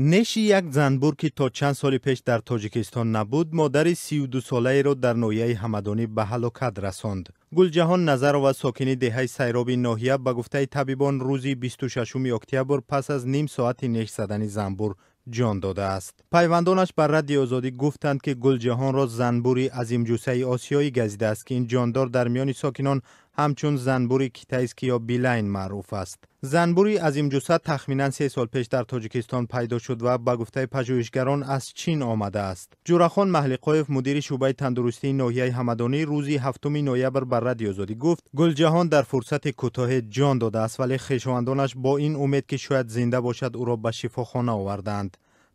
Неши як занбур, ки то чанд соли пеш дар Тоҷикистон набуд, модари 32-солаеро дар ноҳияи Ҳамадонӣ ба ҳалокат расонд. Гулҷаҳон Назарова, сокини деҳаи Сайроби ноҳия, ба гуфтаи табибон, рӯзи 26 октябр пас аз ним соати неш задани занбур ҷон додааст. Пайвандонаш ба Радиои Озодӣ гуфтанд, ки Гулҷаҳонро занбури азимҷуссаи осиёӣ газидааст, ки ин ҷондор дар миёни сокинон ҳамчун занбури китайский ё билайн маъруф аст. Занбури азимҷусса тахминан 3 сол пеш дар Тоҷикистон пайдо шуд ва ба гуфтаи пажӯҳишгарон аз Чин омадааст. Ҷурахон Маҳлиқоев, мудири шӯъбаи тандурустии ноҳияи Ҳамадонӣ, рӯзи 7 ноябр ба Радиои Озодӣ гуфт, Гулҷаҳон дар фурсати кӯтоҳе ҷон додааст, вале хешовандонаш бо ин умед, ки шояд зинда бошад, ӯро ба шифохона овардаанд.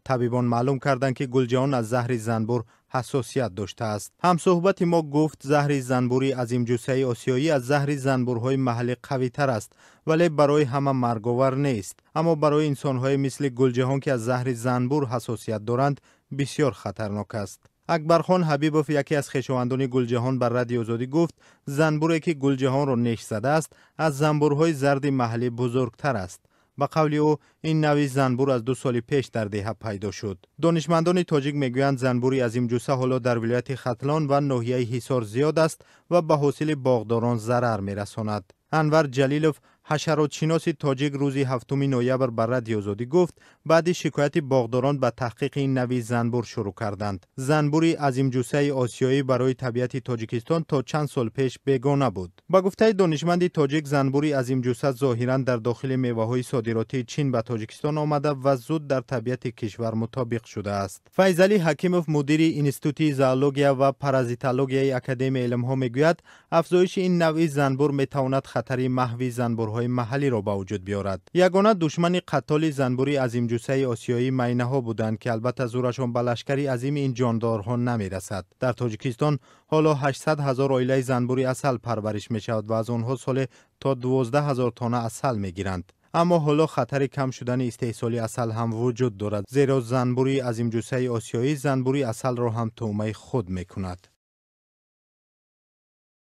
Табибон маълум карданд, ки Гулҷаҳон аз заҳри занбур ҳассосият доштааст. Ҳамсӯҳбати мо гуфт, заҳри занбури азимҷуссаи осиёӣ аз заҳри занбурҳои маҳаллӣ қавитар аст, вале барои ҳама марговар нест. Аммо барои инсонҳое мисли Гулҷаҳон, ки аз заҳри занбур ҳассосият доранд, бисёр хатарнок аст. Акбархон Ҳабибов, яке аз хешовандони Гулҷаҳон, ба Радиои Озодӣ гуфт, занбуре, ки Гулҷаҳонро неш задааст, аз занбурҳои зарди маҳаллӣ бузургтар аст. Ба қавли ӯ, ин навъи занбур аз 2 соли пеш дар деҳа пайдо шуд. Донишмандони тоҷик мегӯянд, занбури азимҷусса ҳоло дар вилояти Хатлон ва ноҳияи Ҳисор зиёд аст ва ба ҳосили боғдорон зарар мерасонад. Анвар Ҷалилов, ҳашаротшиноси тоҷик, рӯзи 7 ноябр ба Радиои Озодӣ гуфт, баъди шикояти боғдорон ба таҳқиқи ин навъи занбур шурӯъ карданд. Занбури азимҷуссаи осиёӣ барои табиати Тоҷикистон то чанд сол пеш бегона буд. Ба гуфтаи донишманди тоҷик, занбури азимҷусса зоҳиран дар дохили меваҳои содиротии Чин ба Тоҷикистон омада ва зуд дар табиати кишвар мутобиқ шудааст. Файзалӣ Ҳакимов, мудири Институти зоология ва паразитологияи Академияи илмҳо, мегӯяд, афзоиши ин навъи занбур метавонад хатари маҳви занбурҳои маҳаллиро ба вуҷуд биёрад. Ягона душмани қаттоли занбури азимҷуссаи осиёӣ майнаҳо буданд, ки албатта зӯрашон ба лашкари азими ин ҷондорҳо намерасад. Дар Тоҷикистон ҳоло 800 ҳазор оилаи занбури асал парвариш мешавад ва аз онҳо соле то 12 ҳазор тонна асал мегиранд. Аммо ҳоло хатари кам шудани истеҳсоли асал ҳам вуҷуд дорад, зеро занбури азимҷуссаи осиёӣ занбури асалро ҳам тӯъмаи худ мекунад.